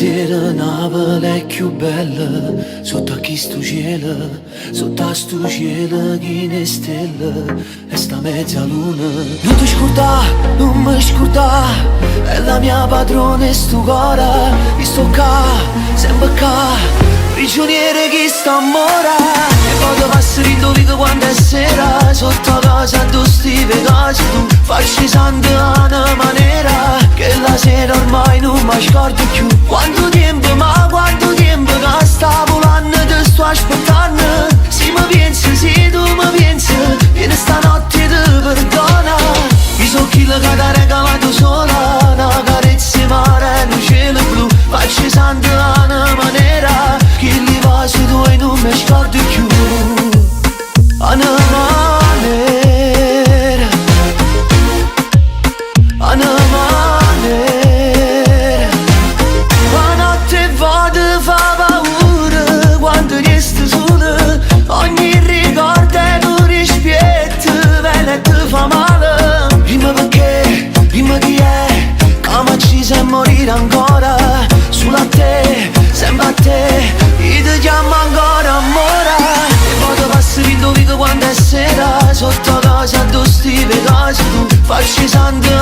sera Napoli è cchiù bella Sotto a chistu cielo Sotto a stu cielo chino 'e stelle E sta mezza luna Nun te scurdà, nun me scurdà È la mia padrona 'e stu core Io sto ccà, sempre ccà Prigioniero 'e chist'ammore E poi te passo dint' 'o vico quando è sera Sotto a casa addò stive 'e casa tu Faccio santa a una maniera Che la sera ormai non mi scordo più Quanto tempo, ma quanto tempo Che sta volando te sto aspettando Se mi pensi, se tu mi pensi Vieni stanotte ti perdona Io so chi che ti ha regalato sola Una carezza 'e mare, un cielo blu Faccio santa a una maniera Che li vasi tuoi non mi scordo più A una maniera A una maniera La notte vado fa paura Quando resti sola Ogni ricordo è un rispetto Bene e ti fa male Dimmi perché, dimmi chi è Che mi uccisa e morire ancora Solo a te, sempre a te Io ti chiamo ancora amore E poi ti passo dint' 'o vico quando è sera Sotto casa addò stive 'e casa tu Faccio santa